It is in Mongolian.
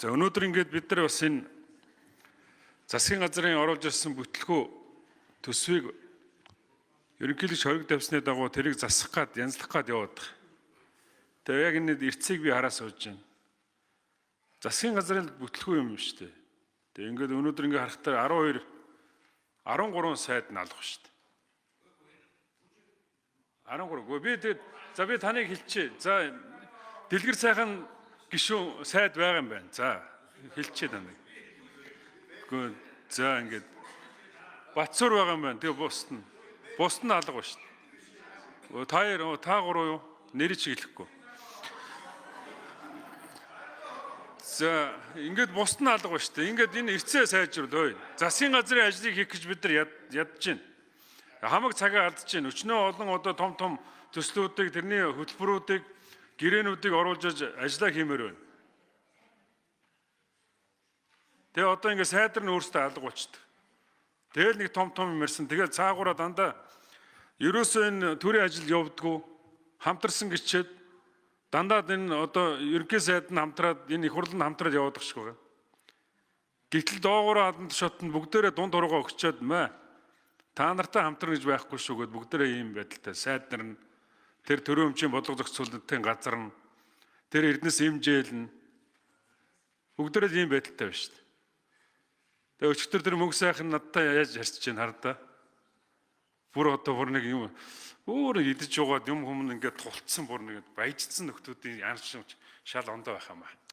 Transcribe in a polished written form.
За, өнөөдөр ингээд бид нар бас энэ засгийн газрын оруулж ирсэн бүтлгүү төсвийг ерөнхийлөгч хориг тавьсны дагуу тэрийг засах гад, янзлах гад яваад байгаа. Тэгээ яг энэ эртсийг би хараа сууж байна. Засгийн газрын бүтлгүү юм шүү дээ. Тэгээ ингээд өнөөдөр ингээд харахтаа 12 13 сайд нь алга шүү дээ. 13. Гөө би тэгээд, за, би таныг хэлчихье. За, Дэлгэр сайхан гишүүн сайд байгаа юм байна. За, хэлчихье таныг. Гөө, за, ингээд Батсуур байгаа юм байна. Тэгээ бусд нь. Бусд нь алга ба шүү дээ. Та хоёр, та гурав юу? Нэрийг чи хэлэхгүй. За, ингээд бусд нь алга ба шүү дээ. Ингээд энэ эртсээ сайжруул ой. Засгийн газрын ажлыг хийх гэж бид нар ядж байна. Хамаг цагаа алдаж байна. Өчнөө олон одоо том том төслүүдийг, тэрний хөтөлбөрүүдийг, гэрээнүүдийг оруулж ажиллаа хиймээр байна. Тэгээ одоо ингээд сайдар нь өөрсдөө алга болчдөг. Тэгэл нэг том том юм ярьсан. Тэгэл цаагаараа дандаа ерөөсөө энэ төрийн ажил явдггүй, хамтарсан гिचээд дандаа энэ одоо ерөнхий сайд нь хамтраад, энэ их хурл нь хамтраад яваад шиг байгаа. Гэтэл доогоороо хаданд шотнд бүгдээрээ дунд уруугаа өгчөөд мэ. Та нартай хамтран гэж байхгүй шүү гэд бүгдээрээ ийм байдалтай сайд нар нь, тэр төрийн өмчийн бодлого зохицуулалтын газар нь, тэр Эрдэнэс эмжээл нь бүгдээрээ ийм байдалтай байна шүү дээ. Тэгээ өчигдөр тэр мөнгө сайхан надтай яаж ярьж чинь хардаа. Бүр одоо бүр нэг юм өөр идэж жуугаад юм хүмүүн ингээд тулцсан, бүр нэг баяжцсан нөхдүүдийн янз шал ондоо байх юм аа.